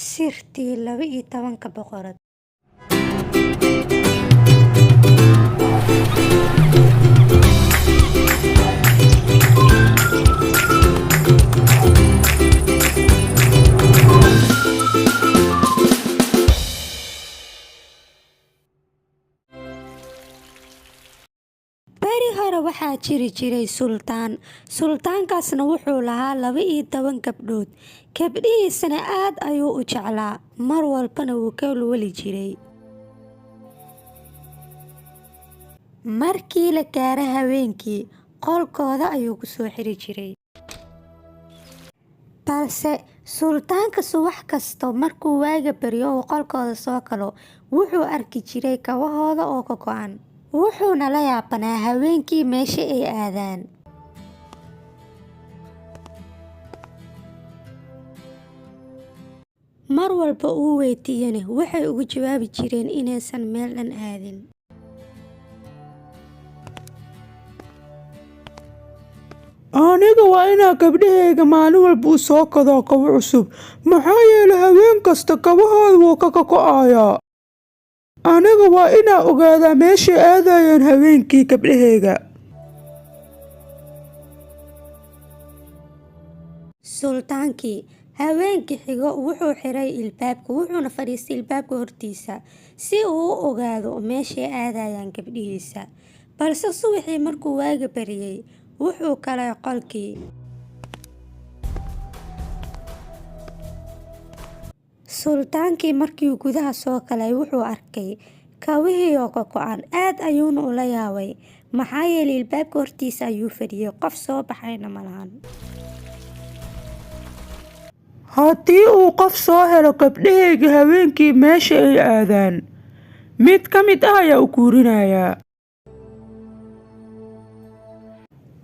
Sirtii 12-ka Boqorad. Beri hore waxaa jiri jiray sultaan. Sultaankaasna wuxuu lahaa 12 gabdhood. Gabdhihiisana aad ayuu u jeclaa, mar walbana wuu ka welweli jiray. Markii la gaaro habeenkii, qolkooda ayuu ku soo xiri jiray. Balse sultaanka subax kasta markuu waaga baryo uu qolkooda soo galo, wuxuu arki jiray kabahooda oo ka go'an. Wuxuuna la yaabanaa haweenkii meesha ay aadaan. Mar walba uu weydiiyana waxay ugu jawaabi jireen inaysan meel dhan aadin. Aniga waa inaa gabdhahayga maalin walba u soo gadaa kabo cusub, maxaa yeelay habeen kasta kabahooda wuu ka go'ayaa. Aniga waa inaa ogaadaa meeshay aadayaan habeenkii gabdhahayga. Sultaankii haweenkii xigo wuxuu xiray ilbaabka, wuxuuna fadhiistay ilbaabka hortiisa si uu u ogaado meeshay aadayaan gabdhihiisa. Balse subaxii markuu waaga baryay, wuxuu galay qolkii. Sultaankii markii gudaha soo galay wuxuu arkay kabihii oo go'an, aad ayuuna ula yaabay, maxaa yeelay ilbaabka hortiisa ayuu fadhiyay, qof soo baxayna ma lahan. Haddii uu qof soo helo gabdhahayga habeenkii meesha ay aadaan, mid ka mid ah ayaa u guurinayaa.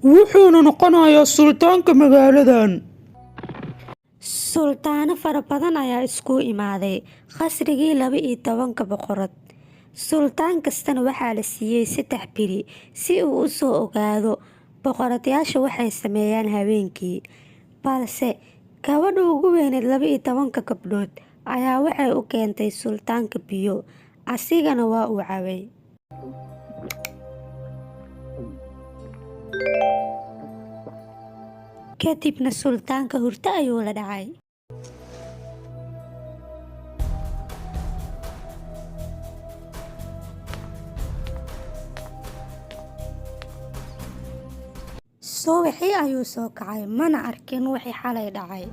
Wuxuuna noqonayaa sultaanka magaaladan. Sultaano fara badan ayaa isku imaaday qasrigii 12-ka boqorad. Sultaan kastana waxaa la siiyay 3 beri si uu u soo ogaado boqorayaasha waxay sameeyaan habeenkii. Balse gabadha ugu weyneed 12-ka gabdhood ayaa waxay u keentay sultaanka biyo, asigana waa uu cabay. Kadibna sultaanka hurdo ayuu la dhacay. Subaxii ayuu soo kacay, mana arkin wixii xalay dhacay.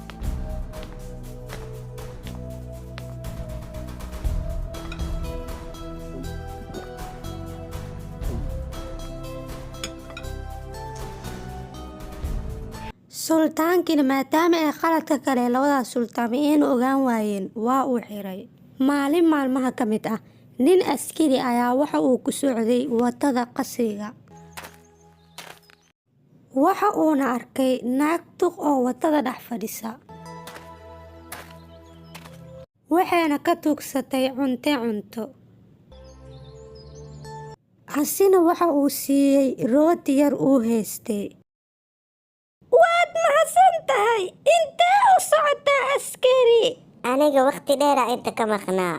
Sultaankiina maadaama ay qaladka kale labadaas sultaan ayna ogaan waayeen, waa uu xiray. Maalin maalmaha ka mid ah, nin askari ayaa waxa uu ku socday wadada qasriga. Waxa uuna arkay naag duq oo wadada dhex fadhisa. Waxayna ka tuugsatay cunto. Asina waxa uu siiyay rooti yar uu haystay. Waad mahadsan tahay. Intee u socotaa askari? Aniga waqti dheer inta ka maqnaa.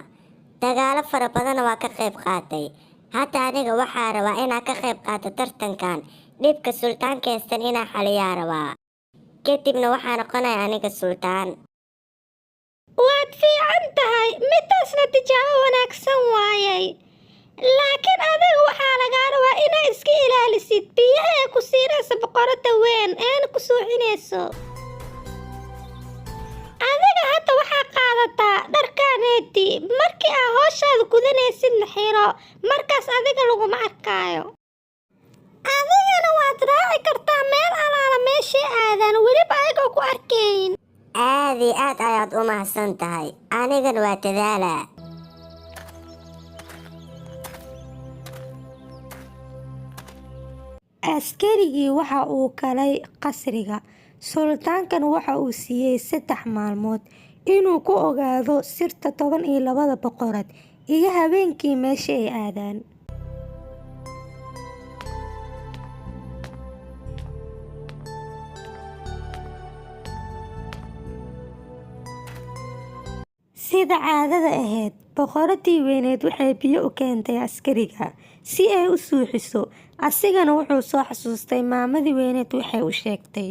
Dagaalo fara badan waa ka qayb qaatay. Hadda aniga waxaa rabaa inaan ka qayb qaato tartankan. Dhibka sultaanka haystan inaan xaliyaa rabaa. Kadibna waxaa noqonaya aniga sultaan. Waad fiican tahay, midaasna tijaabo wanaagsan waayay. Laakiin adiga waxaa lagaa rabaa inaad iska ilaalisid biyaha ee ku siinaysa boqoradda weyn eena ku suuxinayso. Adiga hadda waxaa qaadataa dharkaaneeti markii aad hawshaada gudanaysidna xiro, markaas adiga laguma arkaayo. Adigana waad raaci kartaa meel alaala meeshay aadaan, weliba ayagoo ku arkayn. Aad iyo aad ayaad u mahadsan tahay. Anigana waa dadaalaa. Askarigii waxa uu galay qasriga. Sultaankan waxa uu siiyay 3 maalmood inuu ku ogaado sirta 12-da boqorad iyo habeenkii meesha ay aadaan. Sida caadada ahayd, boqoraddii weyneed waxay biyo u keentay askariga si ay u suuxiso. Asigana wuxuu soo xasuustay maamadii weyneed waxay u sheegtay.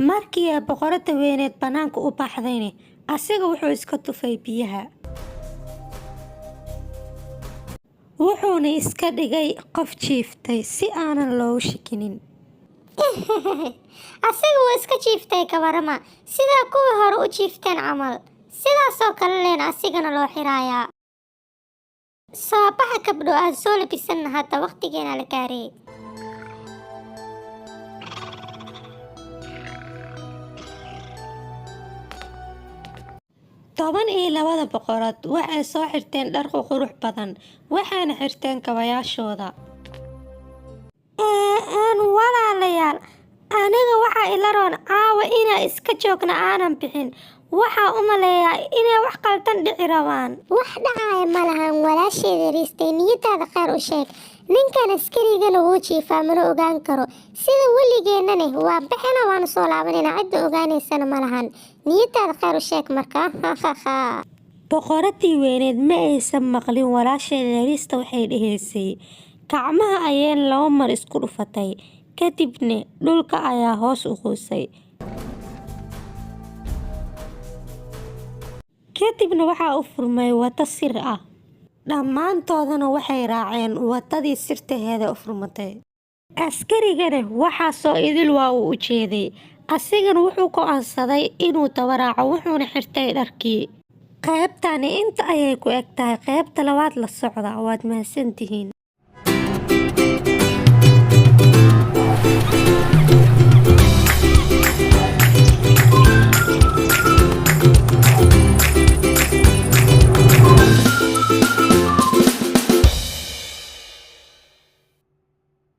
Markii ay boqoradda weyneed bannaanka u baxdayna, asiga wuxuu iska tufay biyaha. Wuxuuna iska dhigay qof jiiftay si aanan loogu shakinin. Asaga wuu iska jiiftay kawarama, sidaa kuwii hore u jiifteen camal. Sidaasoo kale leen asigana loo xirayaa. Soo baxa gabdho, aan soo labisanna hadda, waqtigeena la gaaray. 12-da boqorad waxay soo xirteen dhar qurux badan, waxayna xirteen kabayaashooda. Een walaalayaal, aniga waxaa ila roon caawa inaa iska joogna, aanan bixin. Waxaa u maleeyaa inay wax qaldan dhici rabaan. Wax dhacaya ma lahan, walaasheeda riistay, niyadaada khayr u sheeg. Ninkan askarigana wuu jiifaa, mana ogaan karo. Sida weligeennane waa bixina, waanu soo laabanayna, cidda ogaanaysana ma lahan. Niyadaada khayr u sheeg markaa. Ha. Boqoraddii weyneed ma aysan maqlin walaasheeda yariista waxay dhahaysay. Gacmaha ayayna laba mar isku dhufatay, kadibna dhulka ayaa hoos u quusay. Kadibna waxaa u furmay waddo sir ah. Dhammaantoodana waxay raaceen waddadii sirtaheeda u furmatay. Askarigana waxaasoo idil waa uu u jeeday. Asigana wuxuu go'aansaday inuu dabaraaco, wuxuuna xirtay dharkii. Qaybtani inta ayay ku eg tahay. Qaybta labaad la socda. Waad mahadsantihiin.